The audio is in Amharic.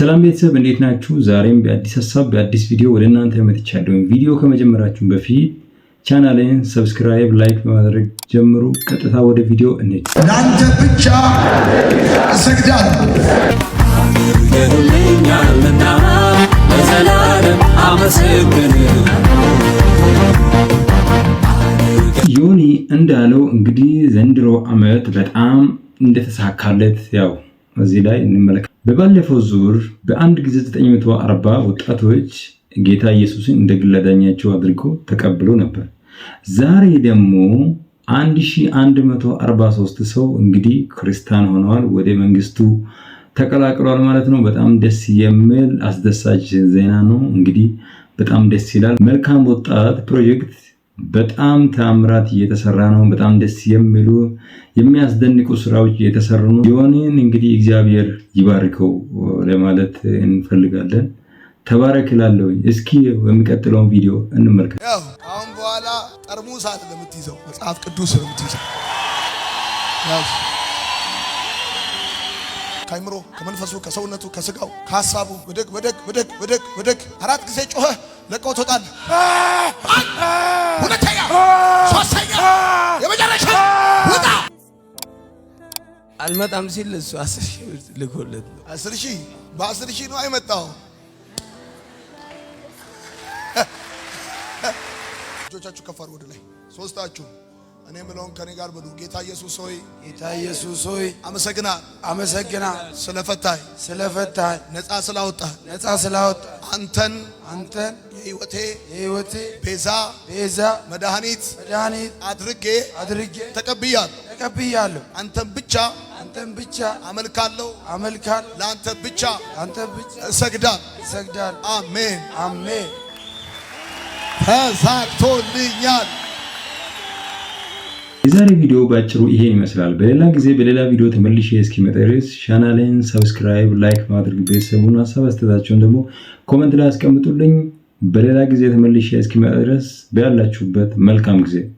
ሰላም ቤተሰብ፣ እንዴት ናችሁ? ዛሬም በአዲስ ሀሳብ በአዲስ ቪዲዮ ወደ እናንተ መጥቻለሁ። ቪዲዮ ከመጀመራችሁ በፊት ቻናሌን subscribe፣ like በማድረግ ጀምሩ። ቀጥታ ወደ ቪዲዮ እንሂድ። ለአንተ ብቻ እሰግዳለሁ። አድርገህልኛልና ለዘላለም አመሰግን። ዮኒ እንዳለው እንግዲህ ዘንድሮ ዓመት በጣም እንደተሳካለት ያው እዚህ ላይ እንመለከት። በባለፈው ዙር በአንድ ጊዜ 940 ወጣቶች ጌታ ኢየሱስን እንደ ግል አዳኛቸው አድርጎ ተቀብሎ ነበር። ዛሬ ደግሞ 1143 ሰው እንግዲህ ክርስቲያን ሆነዋል፣ ወደ መንግስቱ ተቀላቅሏል ማለት ነው። በጣም ደስ የሚል አስደሳች ዜና ነው። እንግዲህ በጣም ደስ ይላል። መልካም ወጣት ፕሮጀክት በጣም ተአምራት እየተሰራ ነው። በጣም ደስ የሚሉ የሚያስደንቁ ስራዎች እየተሰሩ ነው። ዮኒን እንግዲህ እግዚአብሔር ይባርከው ለማለት እንፈልጋለን። ተባረክ እላለሁኝ። እስኪ የሚቀጥለውን ቪዲዮ እንመልከት። ያው አሁን በኋላ ጠርሙስ አይደለም የምትይዘው፣ መጽሐፍ ቅዱስ ነው የምትይዘው። ያው ከአይምሮ፣ ከመንፈሱ፣ ከሰውነቱ፣ ከስጋው፣ ከሀሳቡ ብድግ ብድግ ብድግ ብድግ ብድግ አራት ጊዜ ጮኸ ለቀው ትወጣለህ። አንድ፣ ሁለተኛ፣ ሶስተኛ፣ የመጨረሻ ውጣ። አልመጣም ሲል እሱ 10,000 ብር ልኮለት ነው። 10,000 በ10,000 ነው አይመጣው። እጆቻችሁ ከፍ አድርጉ ወደ ላይ ሶስታችሁ። እኔ የምለውን ከኔ ጋር በሉ። ጌታ ኢየሱስ ሆይ፣ ጌታ ኢየሱስ ሆይ፣ አመሰግና አመሰግና ስለፈታኝ፣ ስለፈታኝ፣ ነፃ ስላወጣ፣ ነፃ ስላወጣ፣ አንተን አንተን የህይወቴ የህይወቴ ቤዛ፣ ቤዛ፣ መድኃኒት መድኃኒት አድርጌ አድርጌ ተቀብያለሁ። ተቀብያለሁ። አንተን ብቻ አንተን ብቻ አመልካለሁ። አመልካለሁ። ለአንተ ብቻ አንተን ብቻ እሰግዳለሁ። እሰግዳለሁ። አሜን። አሜን። ተሳክቶልኛል። የዛሬ ቪዲዮ ባጭሩ ይሄን ይመስላል። በሌላ ጊዜ በሌላ ቪዲዮ ተመልሼ እስኪመጣ ድረስ ቻናሌን subscribe፣ like ማድረግ ቤተሰቡን ሀሳብ አስተያየታችሁን ደግሞ comment ላይ አስቀምጡልኝ። በሌላ ጊዜ ተመልሼ እስኪመጣ ድረስ ባላችሁበት መልካም ጊዜ።